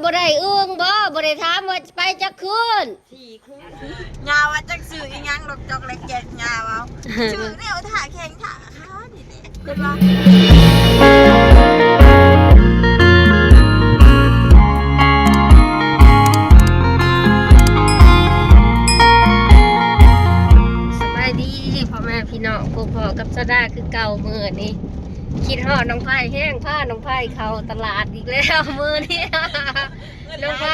ບໍ່ໄດ້ອຶ່ງບໍ່? ບໍ່ໄດ້ຖາມວ່າໄປຈັກຄືນ? ສີ່ຄືນ. ຍາວ່າຈັກຊື່ອີ່ຫຍັງ ລອກຈອກແລກແຈກ ຍາເວົ້າ. ຊື່ແນວຖ້າແຂ່ງຖ້າຂານີ້ແຫຼະ ເພິ່ນວ່າ. ສະບາຍດີພໍ່ແມ່ພີ່ນ້ອງ ພົບພໍ້ກັບສາວດາຄືເກົ່າມື້ນີ້. ຄິດຮອດນ້ອງໄພແຮງ ພານ້ອງໄພເຂົ້າຕະຫຼາດອີກແລ້ວມື້ນີ້. ນ້ອງໄພ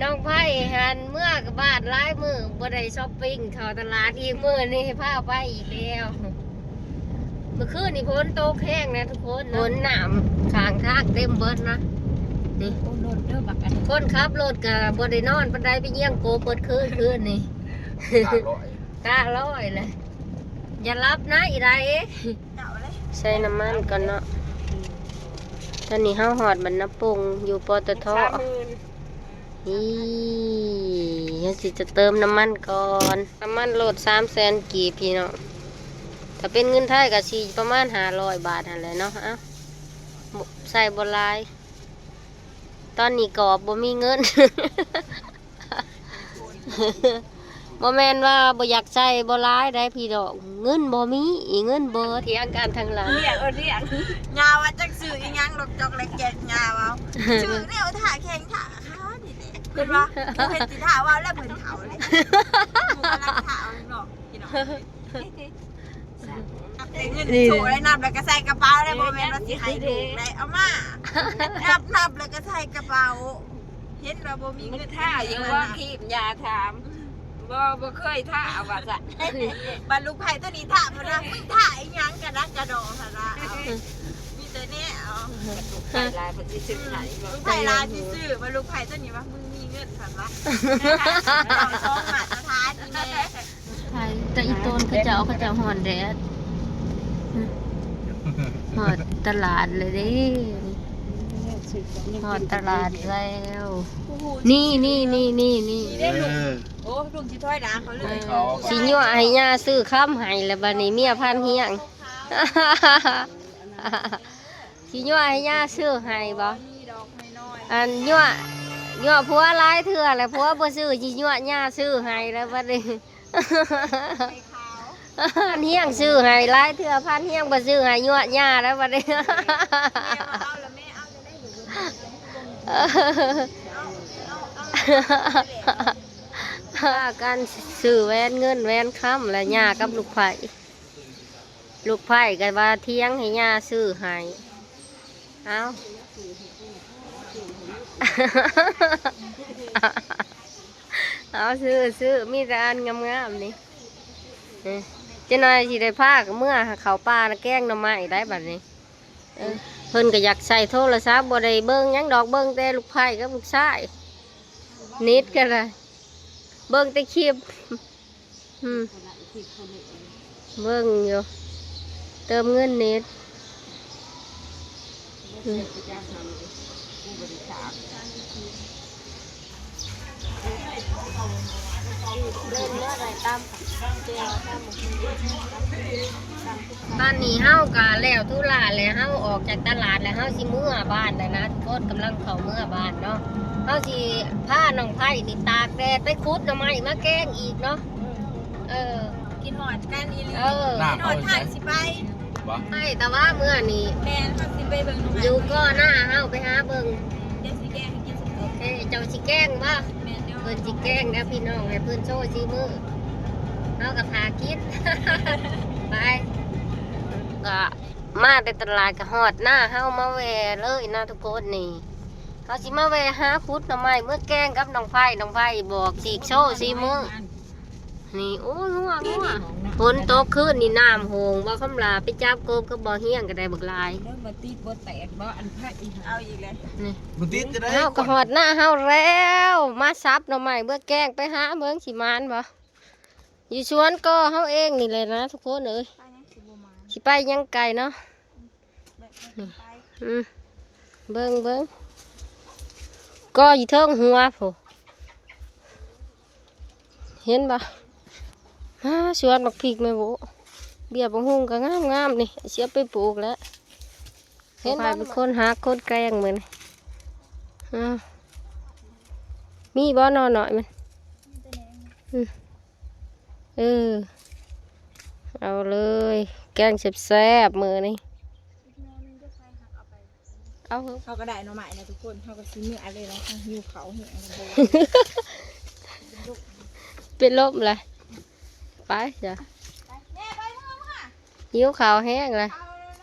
ນ້ອງໄພຫັ້ນເມືອກັບບ້ານຫຼາຍມື້ ບໍ່ໄດ້ຊັອບປິງເຂົ້າຕະຫຼາດອີກ ມື້ນີ້ພາໄປອີກແລ້ວ. ເມື່ອຄືນນີ້ຝົນຕົກແຮງນະທຸກຄົນ ຝົນ ນ້ຳຂ້າງທາງເຕັມເບິດນະ. ນີ້ ໂອ້ ລົດເດີບັກອັນ ຄົນຂັບລົດກະບໍ່ໄດ້ນອນປານໃດ ໄປຢ້ຽງກົບເບິດຄືນ ຄືນນີ້. ຕາລອຍ ຕາລອຍແຫຼະ ຢ່າຫຼັບນະອີ່ໃດ. ໃສ່ນ້ຳມັນກ່ອນເນາະ. ຕອນນີ້ເຮົາຮອດບ້ານນາປົງ ຢູ່ ປຕທ. ນີ້ ເຮົາຊິຈະເຕີມນ້ຳມັນກ່ອນ ນ້ຳມັນລົດສາມແສນກີບພີ່ນ້ອງ. ຖ້າເປັນເງິນໄທກໍຊິປະມານຫ້າຮ້ອຍບາດຫັ້ນແຫຼະເນາະ. ເອົ້າ ໃສ່ບໍ່ຫຼາຍ ຕອນນີ້ກອບບໍ່ມີເງິນ. ບໍ່ແມ່ນວ່າບໍ່ຢາກໃສ່ບໍ່ຫຼາຍໃດພີ່ນ້ອງ ເງິນບໍ່ມີ ເງິນເບິດ. ຖຽງກັນທາງຫຼັງ ຖຽງ ເອີ ຖຽງ. ຍາວ່າຈັກຊື່ອີ່ຫຍັງ ລອກຈອກແລກແຈກ ຍາເວົ້າ. ຊື່ແນວຖ້າແຂ່ງຖ້າຂານີ້ແຫຼະ ເພິ່ນວ່າ. ຜູ້ເຮັດຊິຖ້າເວົ້າແລ້ວ ເພິ່ນເຖົ້າເລີຍ ຜູ້ກຳລັງຖ້າເອົາເນາະ ພີ່ນ້ອງ. ເງິນ ນີ້ ໂຊໄດ້ນັບແລ້ວກໍໃສ່ກະເປົາໄດ້ ບໍ່ແມ່ນວ່າຊິໃຫ້ລູກໄດ້ເອົາມາ ນັບ ນັບແລ້ວກໍໃສ່ກະເປົາ. ເຫັນວ່າບໍ່ມີເງິນ ມັນຖ້າຢູ່ວ່າ ຄຣີມຢາຖາມ ບໍ່ ບໍ່ເຄີຍຖ້າວ່າຊັ້ນ. ບັດລູກໃພ້ຕົວນີ້ຖ້າເພິ່ນວ່າ ມຶງຖ້າອີ່ຫຍັງກະດັກກະດໍຫັ້ນລະ ເອົາ ມີແຕ່ແນວ ລູກໃພ້ຫຼາຍເພິ່ນຊິຊື້ໃຫ້. ລູກໃພ້ຫຼາຍຊິຊື້ ບັດລູກໃພ້ຕົວນີ້ວ່າ ມຶງມີເງິນຊັ້ນວະ. ເອົາສອງມາດຕະຖານນີ້ແມ່. ໄປ ແຕ່ອີ່ຕົນເຂົາເຈົ້າ ເຂົາເຈົ້າຮ້ອນແດດ ຮອດຕະຫຼາດແລ້ວເດ້ ຮອດຕະຫຼາດແລ້ວ. ນີ້ ນີ້ ນີ້ ນີ້ ນີ້ ເອີ ໂອ້ ລຸງຊິຖອຍຫຼັງເຂົາເລີຍ. ເອີ ຊິຍົວະໃຫ້ຍ່າຊື້ຄຳໃຫ້ແລ້ວ ບັດນີ້ເມຍພັນຮຽງ ຊິຍົວະໃຫ້ຍ່າຊື້ໃຫ້ບໍ່? ອັນ ຍົວະ ຍົວະຜົວຫຼາຍເທື່ອແລ້ວ ຜົວບໍ່ຊື້ ຊິຍົວະຍ່າຊື້ໃຫ້ແລ້ວບັດນີ້. ພັນຮຽງຊື້ໃຫ້ຫຼາຍເທື່ອ ພັນຮຽງບໍ່ຊື້ໃຫ້ ຍົວະຍ່າແລ້ວບັດນີ້. ພາກັນຊື້ແຫວນເງິນແຫວນຄຳ ແລະ ຍ່າກັບລູກໃພ້. ລູກໃພ້ກໍວ່າຖຽງໃຫ້ຍ່າຊື້ໃຫ້. ເອົາ ເອົາ ຊື້ ຊື້ ມີແຕ່ອັນງາມໆນີ້. ເອີ ຈັກໜ່ອຍຊິໄດ້ພາກັນເມືອເຂົ້າປ່ານະ ແກງໜໍ່ໄມ້ໄດ້ບັດນີ້. ເອີ ເພິ່ນກໍຢາກໃຊ້ໂທລະສັບ ບໍ່ໄດ້ເບິ່ງຫຍັງດອກ ເບິ່ງແຕ່ລູກໃພ້ກັບລູກຊາຍ ເນັດກໍໄດ້ ເບິ່ງແຕ່ຄລິບ. ອືມ ເບິ່ງຢູ່ ເຕີມເງິນເນັດ. ອືມ ເລີ່ມແລ້ວໄດ້ຕຳແຈ່ວ ຕຳໝາກຫຸ່ງ. ຕອນນີ້ເຮົາກະແລ້ວທຸລະແລ້ວ ເຮົາອອກຈາກຕະຫຼາດແລ້ວ ເຮົາຊິເມືອບ້ານແລ້ວນະທຸກຄົນ ກຳລັງເຂົ້າເມືອບ້ານເນາະ. ເຮົາຊິພານ້ອງໄພນີ້ຕາກແດດໄປຂຸດໜໍ່ໄມ້ມາແກງອີກເນາະ. ເອີ ຄິດຮອດກັນອີ່ຫຼີ. ເອີ ຄິດຮອດທາງຊິໄປ. ໄປຕາວາເມືອນີ້ ແມ່ນ ເຮົາຊິໄປເບິ່ງໜໍ່ໄມ້ ຢູ່ກໍໜ້າເຮົາ ໄປຫາເບິ່ງ. ດຽວຊິແກງໃຫ້ກິນ. ໂອເຄ ເຈົ້າຊິແກງບໍ່? ແມ່ນຢູ່ ເພິ່ນຊິແກງເດີພີ່ນ້ອງ ໃຫ້ເພິ່ນໂຊສີມື ເຮົາກໍຖ້າກິນ. ໄປ ກະມາແຕ່ຕະຫຼາດກໍຮອດໜ້າເຮົາ ມາແວ່ເລີຍນະທຸກຄົນ. ນີ້ເຮົາຊິມາແວ່ຫາຂຸດໜໍ່ໄມ້ເມືອແກງກັບນ້ອງໄພ. ນ້ອງໄພບອກຊິໂຊສີມື. ນີ້ ໂອ້ຍ ງົວ ງົວ ຝົນຕົກຄືນນີ້ນ້ຳໂຫງ. ບໍ່ຄຳຫຼ້າໄປຈັບກົບກັບບໍ່ຮຽງກໍໄດ້ບັກຫຼາຍ. ເລີ່ມບໍ່ຕິດບໍ່ແຕກບໍ່ ອັນໄພ ເອົາອີກແລ້ວ. ນີ້ ບໍ່ຕິດຈະໄດ້ ເຮົາກໍຮອດໜ້າເຮົາແລ້ວ ມາສັບໜໍ່ໄມ້ເມືອແກງ. ໄປຫາເບິ່ງຊິໝານບໍ່ ຢູ່ສວນກໍເຮົາເອງນີ້ແຫຼະນະທຸກຄົນເອີຍ. ຊິໄປຫຍັງໄກເນາະ. ອືມ ເບິ່ງ ເບິ່ງ ກໍຢູ່ເທິງຫົວພຸ້ນ ເຫັນບໍ່? ຫາ ສວນບັກພິກແມ່ໂບ ເບ້ຍບັກຫຸ່ງກໍງາມໆ ນີ້ ຊິເອົາໄປປູກແລ້ວ. ເຫັນບໍ່? ເປັນຄົນຫາຄົນແກງມື້ນີ້. ອ້າວ ມີບໍ່ໜໍ່ນ້ອຍມັນ? ອືມ ເອີ ເອົາເລີຍ ແກງແຊບໆ ມື້ນີ້. ເອົາເຮີ້ຍ ເຮົາກໍໄດ້ໜໍ່ໄມ້ແລ້ວທຸກຄົນ ເຮົາກໍຊິເມືອເລີຍເນາະ ເຮົາຫິວເຂົ້າແຮງ ເປັນລົມລະ ໄປຈ້ະ ຫິວເຂົ້າແຮງລະ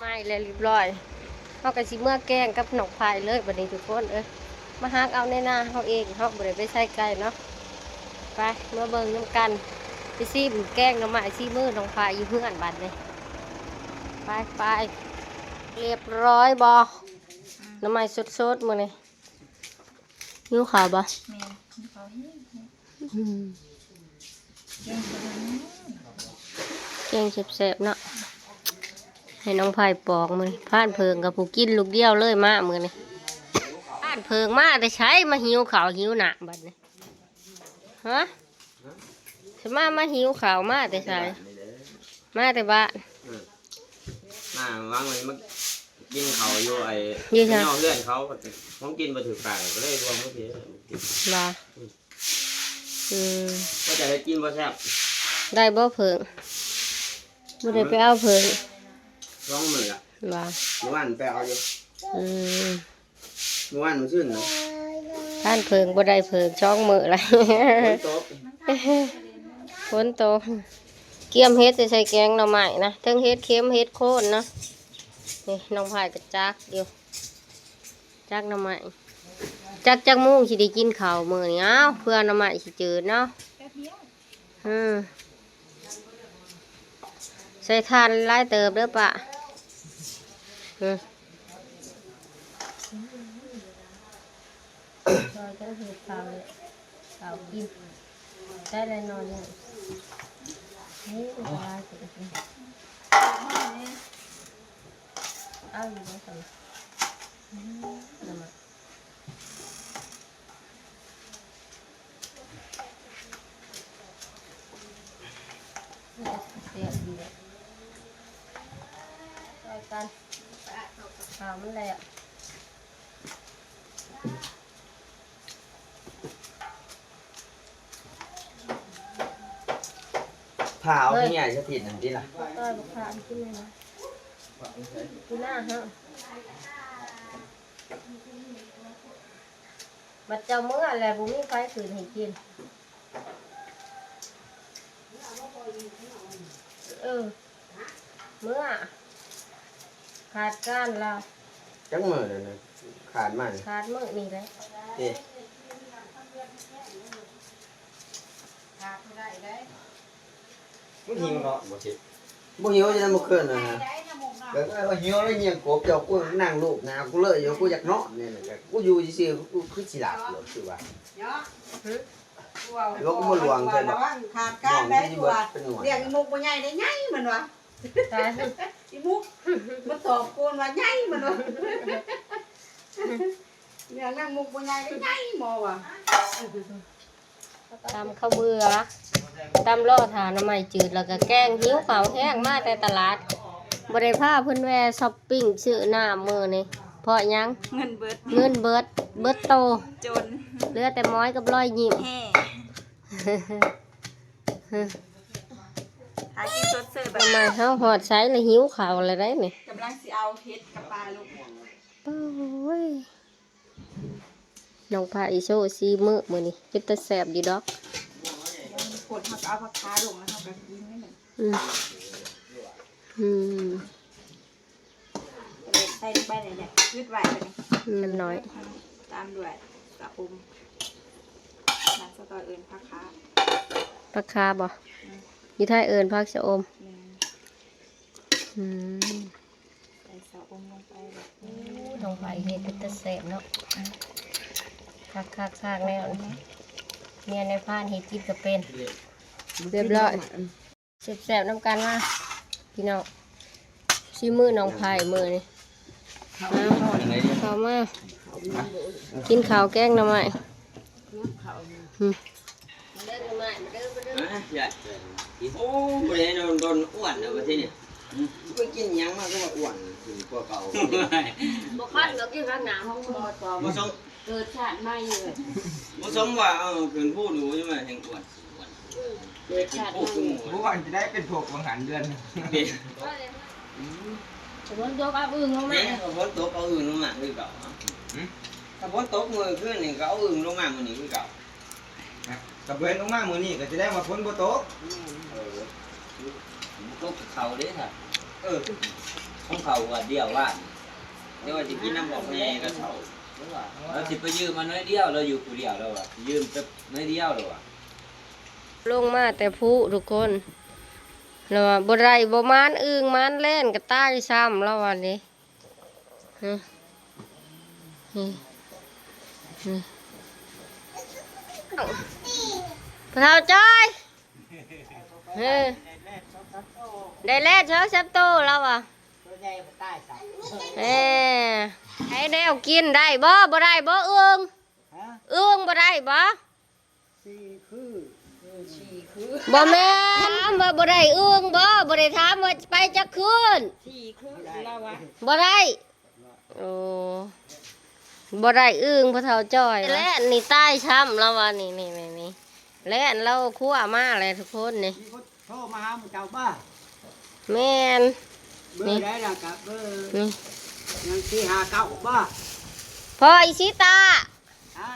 ໄມ້ແລ້ວຮຽບຮ້ອຍ ເຮົາກໍຊິເມືອແກງກັບນ້ອງໄພເລີຍບັດນີ້ທຸກຄົນເອີຍ ມາຫັກເອົາໃນນາເຮົາເອງ ເຮົາບໍ່ໄດ້ໄປໃສໄກເນາະ ໄປ ເມືອເບິ່ງນຳກັນ ໄປຊີມແກງໜໍ່ໄມ້ ຊີມມືນ້ອງໄພຢູ່ເຮືອນບັດນີ້ ໄປໆ ຮຽບຮ້ອຍບໍ່? ອືມ ໜໍ່ໄມ້ສົດໆ ມື້ນີ້ ຫິວເຂົ້າບໍ່? ແມ່ນ ຫິວເຂົ້າແຮງ ອືມ ແກງແຊບໆ ເນາະ ໃຫ້ນ້ອງໄພປອກມື້ນີ້ ພານເຜິ້ງກັບຜູ້ກິນລູກດຽວເລີຍມາມື້ນີ້ ພານເຜິ້ງມາແຕ່ໃສ ມາຫິວເຂົ້າຫິວນ້ຳບັດນີ້ ຮະ? ສະມາ ມາຫິວເຂົ້າມາແຕ່ໃສ? ມາແຕ່ບ້ານ ເອີ ມາຫວັງວ່າຊິມາກິນເຂົ້າຢູ່ໄອ້ ຢູ່ໃສ? ເຮືອນເຂົາ ຂອງກິນບໍ່ຖືກປາກ ກໍເລີຍລວມມາພີ້ກິນ ບໍ່? ອືມ ອືມ ວ່າຈະໄດ້ກິນບໍ່ແຊບ ໄດ້ບໍ່ເຜິ້ງ? ບໍ່ໄດ້ໄປເອົາເຜິ້ງ ສອງມື້ລະ ບໍ່? ມື້ວານໄປເອົາຢູ່ ອືມ ມື້ວານມື້ຊືນນະ ທ່ານເຜິ້ງບໍ່ໄດ້ເຜິ້ງສອງມື້ລະ ຝົນຕົກ ຝົນຕົກ ກຽມເຮັດໃສ່ແກງໜໍ່ໄມ້ນະ ເທິງເຫັດເຂັມເຫັດໂຄນເນາະ ນີ້ນ້ອງພາຍກໍຈັກຢູ່ ຈັກໜໍ່ໄມ້ ຈັກຈັກໂມງຊິໄດ້ກິນເຂົ້າມື້ນີ້ ອ້າວ ເພື່ອໜໍ່ໄມ້ຊິຈືດເນາະ ອືມ ໃສ່ຖ່ານຫຼາຍເຕີບເດີປ້າ ອືມ ຊ່ອຍກັນເຮັດເຂົ້າ ເຂົ້າກິນ ໄດ້ແລ້ວນອນນີ້ ນີ້ຫຼາຍເຕີບ ເອົາຢູ່ບໍ່ຊັ້ນ ອືມ ແຊບດີແຫຼະ ຊ່ອຍກັນ ເຂົ້າມັນແລ້ວ ຜ່າເອົາພະຍາດສະຖິດຫັ້ນຕິລະ ຊ່ອຍບັກຂາມກິນແດ່ນະ ຢູ່ໜ້າເຮົາ ບັດເຈົ້າເມືອແລ້ວບໍ່ມີໃຜຂຶ້ນໃຫ້ກິນ ເອີ ເມືອ ຂາດການລາວ ຈັກມື້ແລ້ວນະ ຂາດມານີ້ ຂາດມື້ນີ້ແຫຼະ ເອີ ຂາດບໍ່ໄດ້ເດ້. ມັນຫິວເນາະ ບໍ່ຊິ ບໍ່ຫິວຈັ່ງໃດມື້ຄືນນະ ແບບວ່າຫິວແລ້ວຍ່ຽງກົບເຈົ້າ ກູນັ່ງລູບໜ້າກູເລີຍຢູ່ ກູຢາກນອນນີ້ນະ ແຕ່ກູຢູ່ຊື່ໆ ກູຄືຊິຫຼັບຢູ່ ຄືວ່າ ຫື ວ່າກູບໍ່ຫຼວງໃສ່ບໍ່ ລະວັງຂາດການໄດ້ ກູວ່າລ້ຽງອີ່ມຸກບໍ່ໃຫຍ່ໄດ້ ໃຫຍ່ມັນວ່າ ຕາຍ ອີ່ມຸກ ມັນຕອບໂກນວ່າໃຫຍ່ມັນວ່າ ລ້ຽງນາງມຸກບໍ່ໃຫຍ່ໄດ້ ໃຫຍ່ໝໍວ່າ. ຕຳເຂົ້າເບືອ ຕຳລໍຖ້າໜໍ່ໄມ້ຈືດ ແລ້ວກໍແກງ ຫິວເຂົ້າແຮງ ມາແຕ່ຕະຫຼາດ ບໍ່ໄດ້ພາເພິ່ນແວ່ຊັອບປິງຊື້ນ້ຳມື້ນີ້ ເພາະຫຍັງ? ເງິນເບິດ ເງິນເບິດ ເບິດໂຕ ຈົນ ເຫຼືອແຕ່ໝອຍກັບລອຍຍິ້ມ ແຮ່ ຫາກິນຊົດເຊີຍບັດນີ້ ເຮົາຮອດໃສລະ ຫິວເຂົ້າລະໄດ໋ນີ້ ກຳລັງຊິເອົາເຫັດກັບປາລົງ ໂອ້ຍ. ນ້ອງພາອີໂຊຊີມື້ມື້ນີ້ ເປັນຕາແຊບຢູ່ດອກ ຄົນເຮົາກໍເອົາຜັກຄາລົງ ແລ້ວເຮົາກໍກິນນີ້ ອືມ ອືມ ໃສ່ລົງໄປນີ້ແຫຼະ ຍືດໄວ້ບັດນີ້ ອືມ ນ້ອຍ ຕາມດ້ວຍຊະອົມ ບ້ານສະຕອຍເອີ້ນຜັກຄາ ຜັກຄາບໍ່? ອືມ ຢູ່ໄທເອີ້ນຜັກຊະອົມ ແມ່ນ ອືມ. ໃສ່ຊະອົມລົງໄປແບບນີ້ ໂອ້ ນ້ອງໄພເຮັດເປັນຕາແຊບເນາະ ຄັກໆໆ ແລ້ວ ເມຍນາຍພານເຮັດກິນກໍເປັນ ຮຽບຮ້ອຍ ແຊບໆ ນຳກັນມາ ພີ່ນ້ອງ ຊີມມືນ້ອງໄພມື້ນີ້ ເຂົ້າມາ ກິນເຂົ້າແກງໜໍ່ໄມ້ ອືມ ມາເດີ ມາເດີ ມາເດີ ມາເດີ ໂອ້ ບໍ່ໄດ້ໂດນ ໂດນອ້ວນແລ້ວບັດທີນີ້ ອືມ ໄປກິນຫຍັງມາຄືວ່າອ້ວນຂຶ້ນກວ່າເກົ່າ ບໍ່ຄັນກໍກິນຂ້າງໜ້າຫ້ອງໝໍຕໍ່ ບໍ່ສົ່ງ ເກີດຊາດໃໝ່ເລີຍ. ບໍ່ສົມວ່າ ເອີ ຂຶ້ນພູດູ ຍັງວ່າແຮ່ງອ້ວນ ເກີດຊາດໃໝ່ ຜູ້ວ່າຈະໄດ້ເປັນພວກຫວ່າງຫັນເດືອນ ເປັນ ຝົນຕົກເອົາອຶ່ງລົງມາ ເດ້ ຝົນຕົກເອົາອຶ່ງລົງມາຄືເກົ່າ. ຫືມ ຖ້າຝົນຕົກມື້ຄືນນີ້ກໍເອົາອຶ່ງລົງມາມື້ນີ້ຄືເກົ່າ. ນະ ກໍເພິ່ນລົງມາມື້ນີ້ກໍສະແດງວ່າຝົນບໍ່ຕົກ. ເອີ ບໍ່ຕົກກໍເຂົ້າເດ້ ຖ້າ ເອີ ຂອງເຂົາວ່າດຽວວ່ານີ້ ແຕ່ວ່າຊິກິນນຳອອກແດ່ກໍເຂົ້າ ລາວຊິໄປຢືມມາໜ້ອຍດຽວ ລາວຢູ່ຜູ້ດຽວ ລາວວ່າຊິຢືມແຕ່ໜ້ອຍດຽວ ລາວວ່າ. ລົງມາແຕ່ພູທຸກຄົນ ລາວວ່າບໍ່ໄດ້ ບໍ່ມານອຶ່ງມານແລ່ນກໍຕາຍຊ້ຳ ລາວວ່າເດ້. ຮະ ຮະ ຮະ ພໍ່ເຖົ້າຈ້ອຍ ຮະ ໄດ້ແລ່ນສອງສາມໂຕ ລາວວ່າ. ແມ່ ໃຫ້ແນວກິນໄດ້ບໍ່? ບໍ່ໄດ້ບໍ່ອຶ່ງ? ຮະ? ອຶ່ງບໍ່ໄດ້ບໍ່? ສີ່ຄື ເອີ ສີ່ຄື ບໍ່ແມ່ນ ຖາມວ່າບໍ່ໄດ້ອຶ່ງບໍ່? ບໍ່ໄດ້ຖາມວ່າໄປຈັກຄືນ? ສີ່ຄື ລາວວ່າ ບໍ່ໄດ້. ໂອ້ ບໍ່ໄດ້ອຶ່ງ ພໍ່ເຖົ້າຈ້ອຍ ແລ່ນນີ້ຕາຍຊ້ຳ ລາວວ່າ ນີ້ ນີ້ ນີ້ ນີ້ ແລ່ນລາວຄົວມາແລ້ວທຸກຄົນນີ້. ມີຄົນໂທມາຫາໝູ່ເຈົ້າບໍ່? ແມ່ນ ເບີໃດລະ? ກະເບີ ນີ້ ຍັງສີ່ຫ້າເກົ້າບໍ່? ພໍ່ອີຊິຕາ ຮະ?